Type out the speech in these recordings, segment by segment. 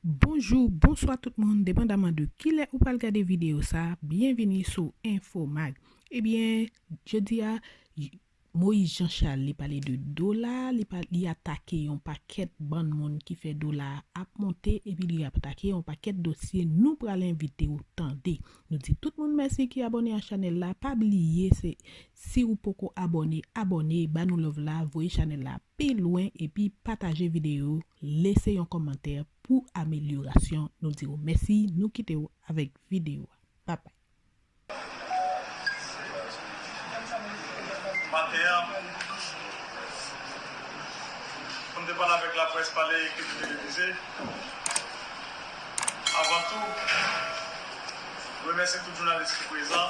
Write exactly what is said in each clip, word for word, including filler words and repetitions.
Bonjou, bonswa tout moun, depandaman de kilè ou pral gade videyo sa, byenvini sou Infomag. Ebyen, jodi a, Moïse Jean Charles li pale de dola, li pa, li atake yon pakèt bann moun ki fè dola ap monte, epi li atake yon pakèt dosye. Nou pral envite w tande. Nou di tout moun mèsi ki abòne a chanèl la. Pa bliye, se, si ou poko abòne, abòne, ba nou love la, voye chanèl la pi lwen, epi pataje videyo, lese yon kòmantè pou amelyorasyon. Nou di w mèsi, nou kite w avèk videyo a. Babay. Maten an, pou n te pale avèk laprès, pale ekri televize. Avan tou, remèsye tout jounalis ki prezan.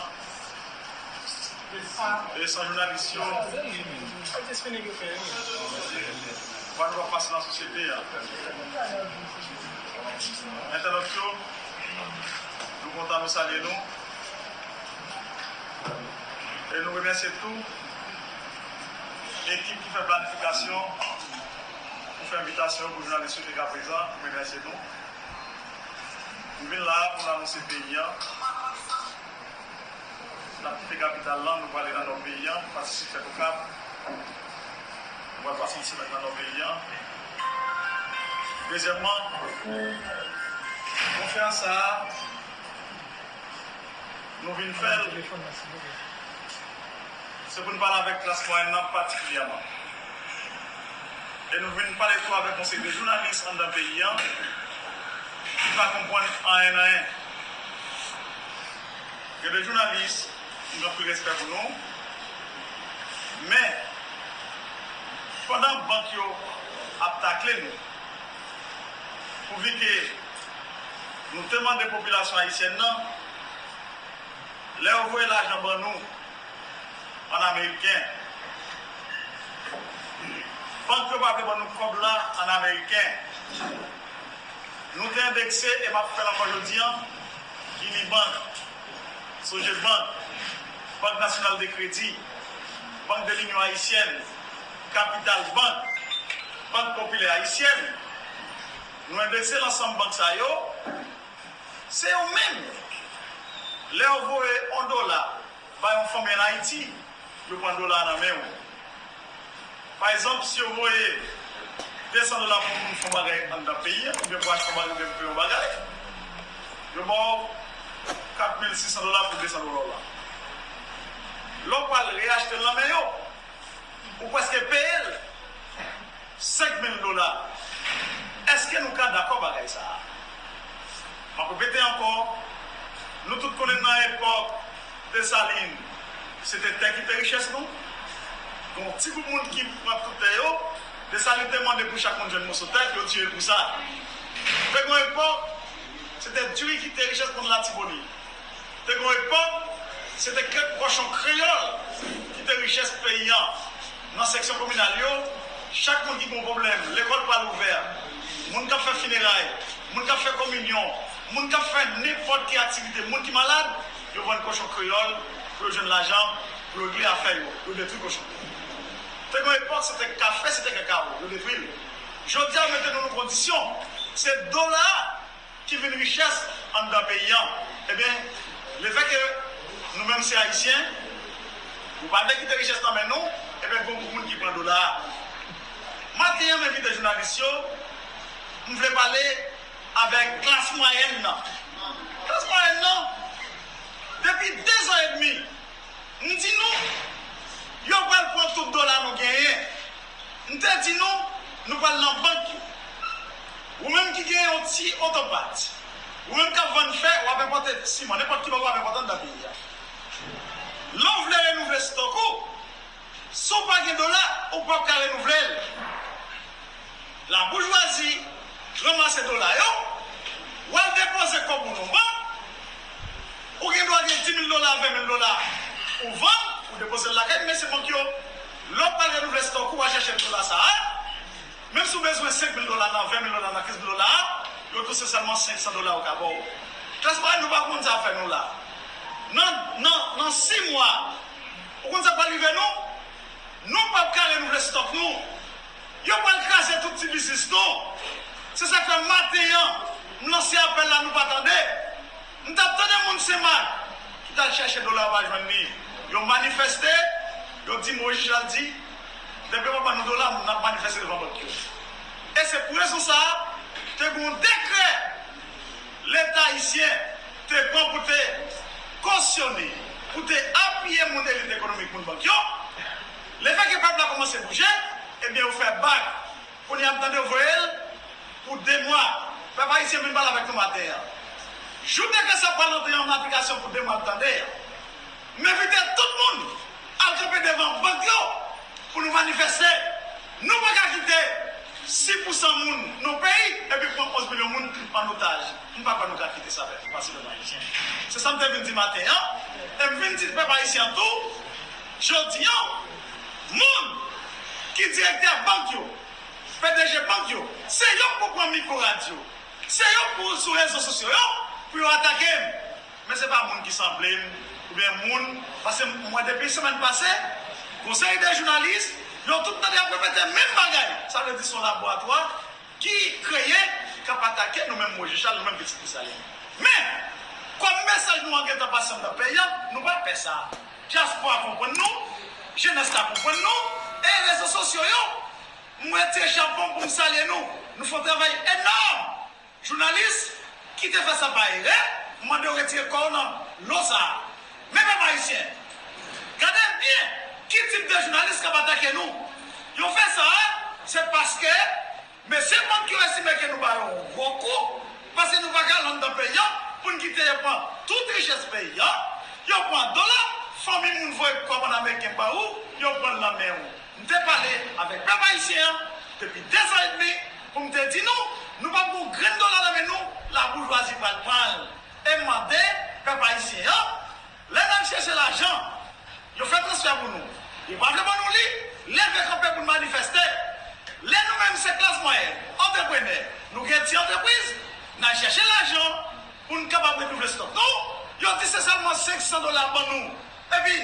E san jounalis yo, pa nou pa pase nan sosyete a. Entènòt yo, nou kontan, nou salye nou. E nou remèsye tou ekip ki fè planifikasyon pou fè envitasyon pou jounalis yo te ka prezan. Nou remèsye nou. Nou vin la pou n anonse peyi a. N ap kite kapital lan, nou prale nan nò peyi a, pati sid fèt Okap. Nou pral pase yon semèn nan nò peyi a. Dezyèmman, konferans sa a, nou vin fè l, se pou n pale avèk klas mwayèn nan patikilyèman. E nou vin pale tou avèk yon seri de jounalis anndan peyi a ki pa konprann anyen, anyen. Gen de jounalis, m gen anpil respè pou nou, men pandan bank yo ap takle nou, pouvi ke nou te mande popilasyon ayisyèn nan, lè yo voye lajan ban nou an ameriken, bank yo pa vle ban nou kòb la an ameriken. Nou te endekse, e m ap fè l ankò jodi a, Unibank, Sogebank, Bank Nasyonal de Kredi, Bank de Linyon Ayisyèn, Kapital Bank, Bank Popilè Ayisyèn. Nou endekse lansanm bank sa yo. Se yo menm, lè yo voye yon dola bay yon fanmi ann Ayiti, yo pran dola a nan men w. Pa egzanp, si yo voye de san dola pou moun fè yon bagay anndan peyi a, oubyen pou achte yon bagay, oubyen pou peye yon bagay, yo ba w kat mil sis san dola pou de san dola w la. Lè w pral reyachte l nan men yo, ou prèske peye l senk mil dola. Èske nou ka dakò bagay sa a? M ap repete ankò, nou tout konnen nan epòk Desalin, se te tè ki te richès nou. Gen yon ti gwoup moun ki pran tout tè yo. Desalin te mande pou chak moun jwenn moso tè, yo tiye l pou sa. Te gen yon epòk, se te diri ki te richès moun Latibonit. Te gen yon epòk, se te kèk kòchon kreyòl ki te richès peyi a. Nan seksyon kominal yo, chak moun ki gen yon pwoblèm, lekòl pral ouvè, moun k ap fè fineray, moun k ap fè kominyon, moun k ap fè nenpòt ki aktivite, moun ki malad, yo vann kòchon kreyòl pou yo jwenn lajan, pou yo regle afè yo, yo detwi kòchon. Te gen yon epòk, se te kafe, se te kakawo, yo detwi l. Jodi a, yo mete nou nan kondisyon, se dola a ki vin richès anndan peyi a. Ebyen, lefètke nou menm se Ayisyen, nou pa vle kite richès nan men nou, ebyen, gen yon gwoup moun ki pran dola a. Maten an, m envite jounalis yo, m vle pale avèk klas mwayèn nan. Klas mwayèn nan, depi de zan edmi, m di nou, yo pral pran tout dola nou genyen. M te di nou, nou pral nan bank yo. Ou menm ki gen yon ti otopat, ou menm k ap vann fè, w ap enpòte siman, nenpòt ki bagay w ap enpòte anndan peyi a. Lè w vle renouvle stòk ou, si w pa gen dola, ou p ap ka renouvle l. Laboujwazi ranmase dola yo, w al depoze kòb ou nan bank, ou gen dwa gen dis mil dola, ven mil dola, ou vann, ou depoze l lakay mesye bank yo. Lè w pral renouvle stòk ou, w al chèche dola sa a. Menm si w bezwen senk mil dola nan, ven mil dola nan, kenz mil dola a, yo di w se sèlman senk san dola yo ka ba w. Klas mwayèn, nou pa konn sa fè nou la. Nan, nan, nan sis mwa, ou konn sa k pral rive nou? Nou p ap ka renouvle stòk nou. Yo pral kraze tout ti biznis nou. Se sa k fè maten an, M lanse apèl la, nou pa tande. M t ap tande moun Senmak ki t al chèche dola, yo pa jwenn li. Yo manifeste, yo di Moyiz Richard di, depi yo pa ban nou dola, n ap manifeste devan bank yo. E se pou rezon sa a, te gen yon dekrè Leta ayisyen te pran pou te kosyone, pou te apiye moun elit ekonomik, moun bank yo. Lefètke pèp la kòmanse bouje, ebyen, yo fè bak. Kounye a, m tande yo voye l pou de mwa. Pèp ayisyen vin pale avèk nou maten an. Jou dekrè sa pral antre an aplikasyon pou de mwa, m tande. M envite tout moun al kanpe devan bank yo pou nou manifeste. Nou pa ka kite sis pou san moun nan peyi epi pran onz milyon moun an otaj. M pa kwè nou ka kite sa fèt pase pèp ayisyen. Se sa m te vin di maten an. E m vin di pèp ayisyen an tou, jodi an, moun ki direktè bank yo, P D G bank yo, se yo k pou pran mikwo radyo, se yo k pou sou rezo sosyo yo pou yo atake m. Men se pa moun ki sanble m, oubyen moun, paske m wè depi semèn pase, gon seri de jounalis, yo tout tande y ap repete menm bagay. Sa vle di se yon laboratwa ki kreye, k ap atake nou menm Moyiz Richard, nou menm pitit Desalin. Men, kòm mesaj nou an gentan pase anndan peyi a, nou pa pè sa. Dyaspora konprann nou, jenès la konprann nou, e rezo sosyo yo, m retire chapo m pou m salye nou. Nou fè yon travay enòm. Jounalis ki te fè sa pa erè, m mande w retire kò w nan lo sa a. Men pèp ayisyen, gade byen ki tip de jounalis k ap atake nou. Yo fè sa a, se paske mesye bank yo estime ke nou ba yo yon gwo kou, paske nou pa ka al anndan peyi a pou n kite yo pran tout richès peyi a, yo pran dola, fanmi moun voye kòb an ameriken ba ou, yo pran l nan men w. M te pale avèk pèp ayisyen an depi de zan edmi pou m te di nou, nou p ap gen yon grenn dola nan men nou, laboujwazi pral pran l. E m mande pèp ayisyen an, lè n al chèche lajan, yo fè transfè pou nou, yo pa vle ban nou li, leve kanpe pou n manifeste. Lè nou menm se klas mwayèn, antreprenè, nou gen ti antrepriz, n al chèche lajan pou n kapab renouvle stòk nou, yo di se sèlman senk san dola ban nou. Epi,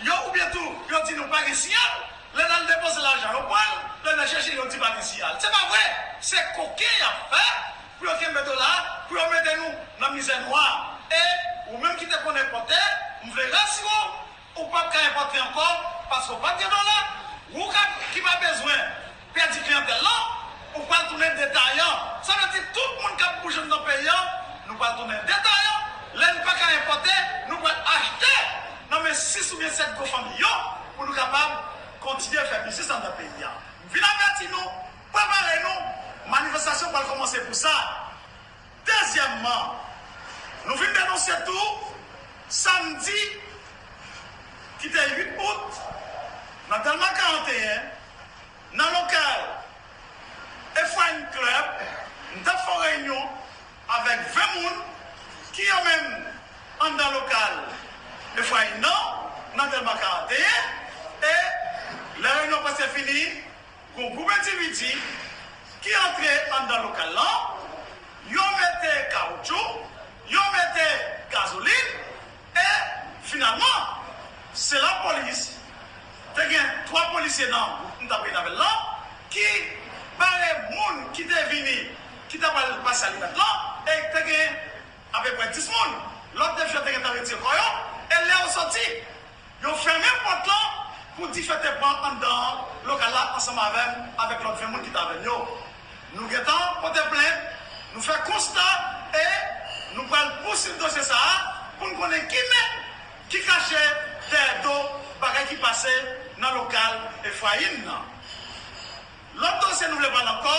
yo, oubyen tou, yo di nou pa gen siyal. Lè n al depoze lajan, yo pran l. Lè n al chèche, yo di pa gen siyal. Se pa vre. Se koken y ap fè pou yo kenbe dola, pou yo mete nou nan mizè nwa. E ou menm ki te konn enpòte, m vle rasire w, ou p ap ka enpòte ankò, paske w p ap gen dola. Ou ka, ki pa bezwen pèdi kliyantèl lan, ou pral tounen detayan. Sa vle di tout moun k ap bouje anndan peyi a, nou pral tounen detayan. Lè n pa ka enpòte, nou pral achte nan men sis oubyen sèt gwo fanmi yo pou nou kapab kontinye fè biznis anndan peyi a. M vin avèti nou, prepare nou, manifestasyon pral kòmanse pou sa. Dezyèmman, nou vin denonse tou, samdi ki te uit out, nan Dèlma karanteyen, nan lokal Efraim Club, m t ap fè yon reyinyon avèk ven moun ki yo menm anndan lokal Efraim nan, nan Dèlma karanteyen, e lè reyinyon prèske fini, gon gwoup endividi ki antre anndan lokal lan, yo mete kawoutchou, yo mete gazolin, e finalman, se lapolis, te gen twa polisye nan gwoup m t ap reyini avè l lan, ki bare moun ki te vini, ki t ap al pase alimèt lan, e te gen apeprè dis moun. Lòt de fyo te gentan retire kò yo, e lè yo soti, yo fèmen pòt lan pou dife te pran anndan lokal la ansanm avè m, avèk lòt ven moun ki t avè m yo. Nou gentan pote plent, nou fè konsta e nou pral pousuiv dosye sa a pou n konnen ki men ki kache dèyè do bagay ki pase nan lokal Efrayim nan. Lòt dosye nou vle pale ankò,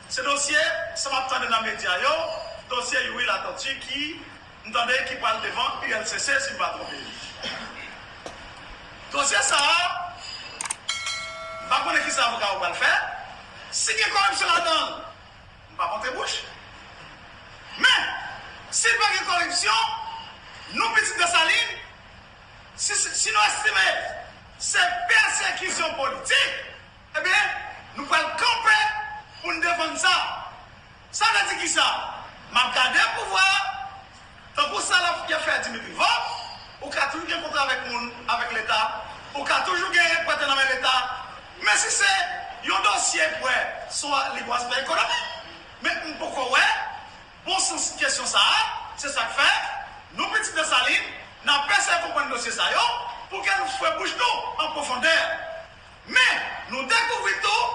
se dosye, sa m ap tande nan medya yo, dosye Youri Latortue ki, m tande ki pral devan U L C C, si m pa twonpe m. Dosye sa a, m pa konnen ki sa avoka yo pral fè. Si gen koripsyon ladan l, m pa kontre bouch. Men, si pa gen koripsyon, nou pitit Desalin, si, si, si nou estime se pèsekisyon politik, ebyen, nou pral kanpe pou n defann sa. Sa vle di kisa? M ap gade pouvwa a, tankou sa l ap fè Dimitri Vorbe, ou ka toujou gen kontra avèk moun, avèk Leta, ou ka toujou gen prete nan men Leta. Men si se yon dosye prè, se yon li gon aspè ekonomik. Men m poko wè Bon sans kesyon sa a, se sa k fè nou, pitit Desalin, n ap eseye konprann dosye sa yo pou ke nou fwe bouch nou an pwofondè. Men, nou dekouvri tou,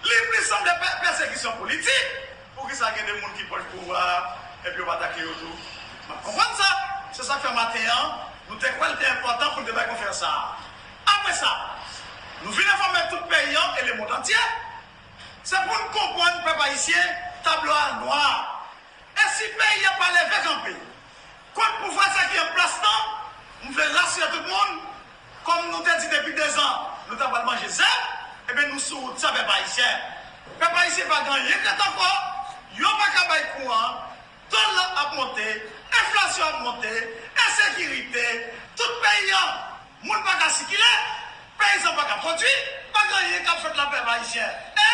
li plis sanble pè-, pèsekisyon politik. Poukisa gen de moun ki pwòch pouvwa a, epi yo pa atake yo tou? M ap konprann sa. Se sa k fè maten an, nou te kwè l te enpòtan pou n te bay konferans sa a. Apre sa, nou vin enfòme tout peyi an e lemonn antye. Se pou n konprann, pèp ayisyen, tablo a nwa. E si peyi a pa leve kanpe kont pouvwa sa ki an plas lan, m vle rasire tout moun, kòm nou te di depi dezan, nou ta pral manje zèb, ebyen nou sou wout sa, pèp ayisyen. Pèp ayisyen pa gen anyen k ret ankò, yo pa ka bay kouran, dola ap monte, enflasyon ap monte, ensekirite, tout peyi an, moun pa ka sikile, peyizan pa ka pwodui, pa gen anyen k ap fèt la, pèp ayisyen. E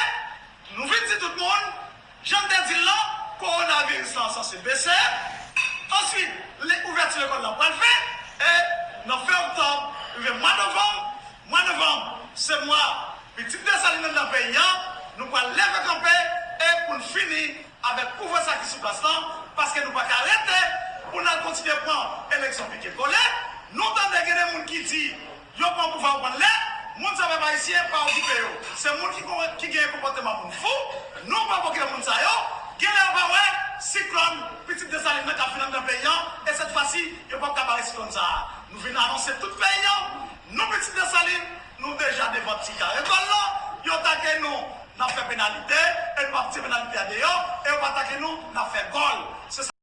nou vin di tout moun, jan n te di l lan, kowonaviris lan sanse bese. Answit, le-, ouvèti lekòl lan pral fèt. E nan fen oktòb, rive mwa novanm, mwa novanm, se mwa pitit Desalin anndan peyi an, nou pral leve kanpe e pou n fini avèk pouvwa sa ki sou plas lan, paske nou pa ka rete pou n al kontinye pran eleksyon pike kole. Nou tande gen de moun ki di, yo pran pouvwa, yo pran lè, moun sa, pèp ayisyen, pa okipe yo. Se moun ki kon-, ki gen konpòteman moun fou, nou pwovoke moun sa yo, genlè yo pa wè siklòn pitit Desalin nan k ap vin anndan peyi an, e sèt fwa si, yo p ap ka bare siklòn sa a. Nou vin anonse tout peyi an, nou pitit Desalin, nou deja devan ti karekòl lan, yo atake nou, n ap fè penalite, e nou p ap tire penalite a deyò, e yo pa atake nou, n ap fè gòl. Se sa.